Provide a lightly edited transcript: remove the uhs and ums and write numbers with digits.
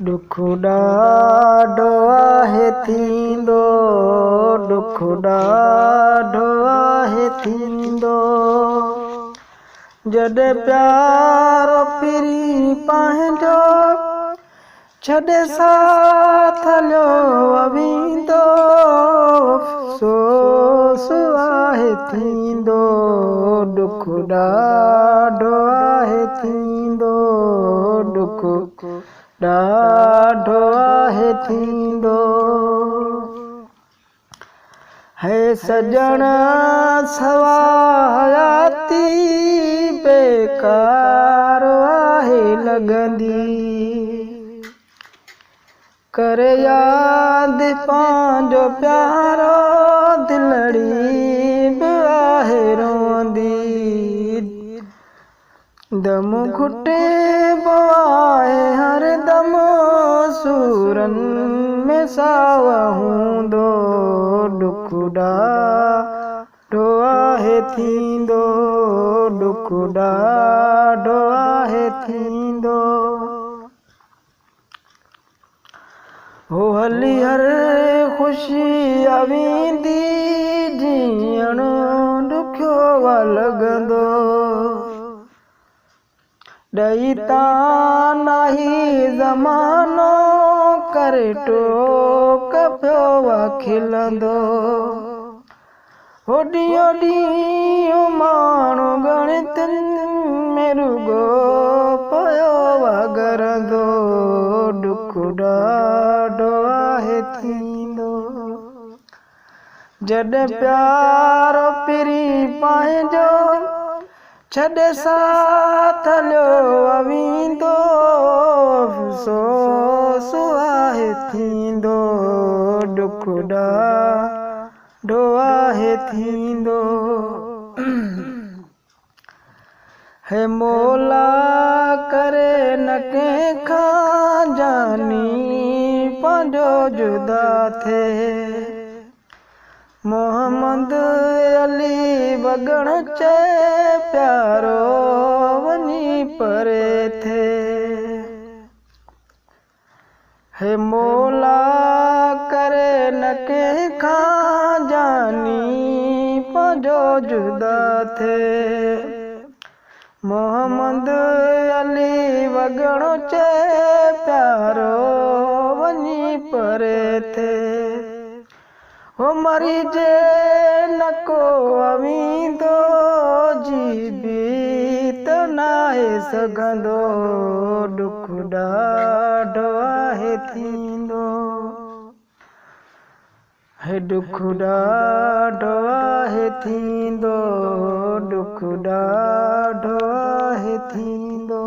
ڏک ڏاڍو آهي ٿيندو، ڏک ڏاڍو آهي ٿيندو، جڏهن پيارو پرين پنهنجو ڇڏي ساٿ هليو ويندو، افسوس آهي ٿيندو، ڏک ڏاڍو آهي ٿيندو، ڏک ڏاڍو آهي ٿيندو. هي سڄڻ سوا حياتي بيڪار آهي لڳندي، ڪري ياد پنهنجو پيارو دلڙي به آهي روئندي، دم گهٽي به آهي هر دم سورن ۾ ساهه هوندو، ڏک ڏاڍو آهي ٿيندو، ڏک ڏاڍو آهي ٿيندو. هو هلي هر خوشي ويندي، جيئڻ ڏکيو آ لڳندو، ڏئي طعنا هي زمانو ڪري ٽوڪ پيو آ کلندو، هو ڏينهون ڏينهن ماڻهو ڳڻتين ۾ رڳو پيو آ ڳرندو، ڏک ڏاڍو آهي ٿيندو، جڏهن پيارو پرين پنهنجو ڇڏي ساٿ هليو ويندو، افسوس آهي ٿيندو، ڏک ڏاڍو آهي ٿيندو. هي مولا ڪري نه ڪنهن کان جاني پنهنجو جدا ٿئي، محمد علي وڳڻ چئي پيارو وڃي پري ٿئي. هي مولا ڪري نه ڪنهن کان جاني پنهنجو جدا ٿئي، محمد علي وڳڻ چئي پيارو وڃي پري ٿئي. هو مري جي نه ڪو ويندو، جي به ته ناهي سگهندو، ڏک ڏاڍو آهي ٿيندو، هي ڏک ڏاڍو آهي ٿيندو، ڏک ڏاڍو آهي ٿيندو.